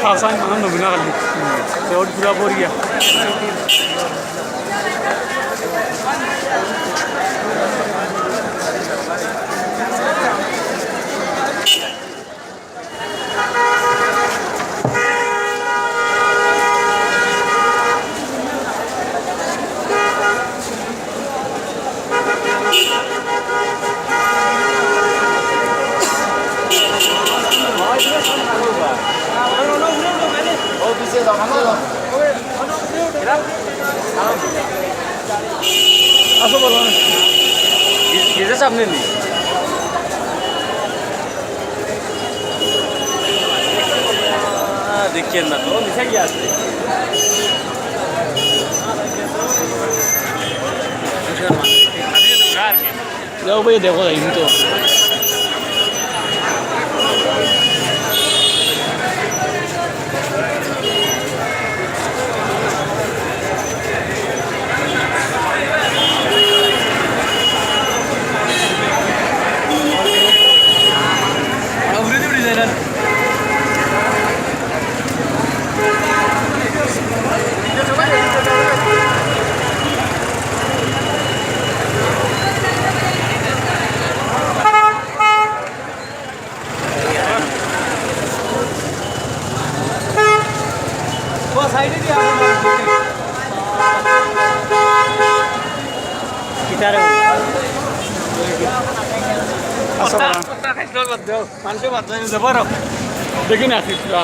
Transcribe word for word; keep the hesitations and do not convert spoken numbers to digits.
Sa sa mane nobina kali. Te or pura poriya. Aso bolo. Gis-, gise samne ni? Ah, dekken na to, nise ki ase? Jao bhai, dekho, dekho to. Assalam. Manse bad jai de baro. Dekhi na, sisra.